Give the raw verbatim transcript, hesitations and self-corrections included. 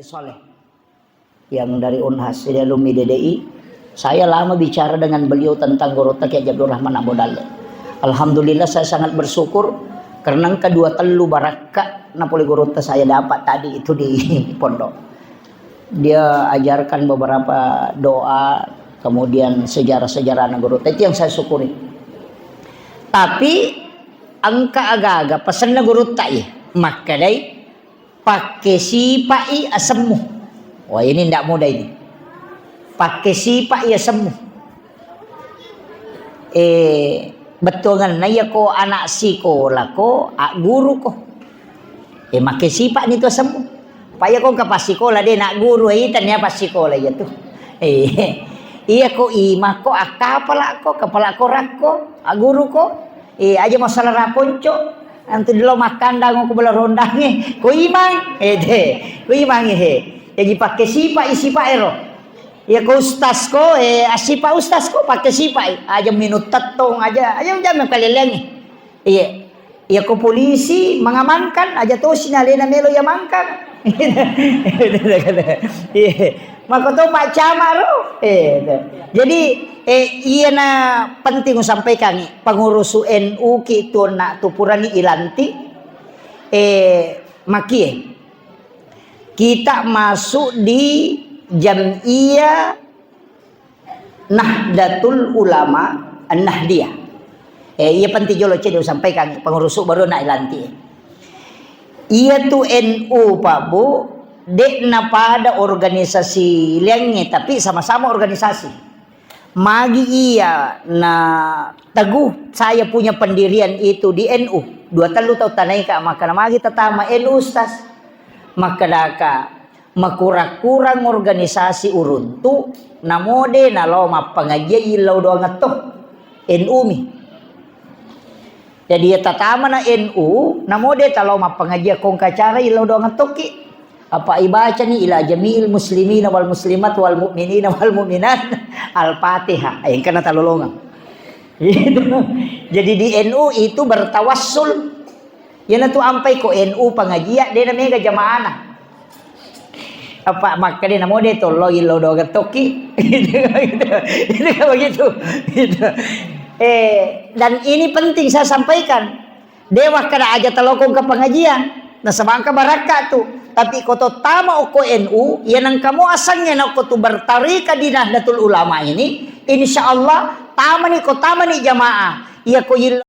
Soleh yang dari Unhas, dia alumni D D I. Saya lama bicara dengan beliau tentang Gurutta Kiai Haji Abdul Rahman Abu Dalle. Alhamdulillah, saya sangat bersyukur karena engka dua tellu barakka napole Gurutta saya dapat tadi itu di pondok. Dia ajarkan beberapa doa, kemudian sejarah-sejarah Gurutta. Itu yang saya syukuri. Tapi engka aga-aga pesenna Gurutta, iya. Makkedai, "Pakkesipa'i asemmu." Wah, ini ndak mudah ini. "Pakkesipa'i asemmu." Eh, bettuangenna iya ko anak sikola ko, agguru ko. Eh, makkesipa' ni tu asemmu. Pa iya ko engka passikola de' na guru, eh, tania passikola iya tu. Eh, iya ko imang ko, akkapala' ko, kapala' ko rakko, agguru ko. Eh, aja masalah rakonco. Antu dilo makkandang ko bela rondangnge. Ko imang, eh, de'. Ko imang, eh, he. Jaji pakkesipa'i sipa' ero. Iya ko ustaz ko, eh, assipa' ustaz ko, pakkesipa'i. Aja minung tettong, aja, aja jamme kaleleangnge. Iya. Iya ko polisi mengamankan, aja tosi na alena melo iamankan. Iya. Mako to Pak Camat ro. Eh, to. Jadi, eh, iyana penting usampaikan, pengurus N U ki tu na tu purani ilanti, eh, makie. Kita masuk di Jam'iyah Nahdlatul Ulama An-Nahdliyah. Eh, iya penting jolo cedde usampaikan pengurus baru na ilanti. Iya tu N U, Pak Bu, de' na pada organisasi liangnge, tapi sama-sama organisasi. Magi iya na teguh saya punya pendirian itu di N U. Dua tellu tau tanaika, maka na magi tatama N U, Ustaz. Makkedaka, makurang-kurang organisasi uruntu, namo de' nalao mappangajian illau doang to. N U mi. Jadi, iya tatamana N U, namo de' talao mappangajian ko engka acara illau doang tokki. Apa ibacani ila jami'il muslimina wal muslimat wal mu'minina wal mu'minat Al-Fatihah. Eh, engkana talolongang. Jadi di N U itu bertawassul. Iyanatu ampai ko N U pangajian, de' na mega jamaana. Apa makkeda namo de' tollo illo doga tokki. Itu kan begitu. Gitu. Eh, dan ini penting saya sampaikan. De' wakkeda aja talokong ke pengajian. Nasaba engka barakka tu. Tapi ko to tama okko N U, iya nengka mo asengnge na okko tu bertarika di Nahdlatul Ulama ini, insya Allah tamani ko tamani jamaah. Iya ko il-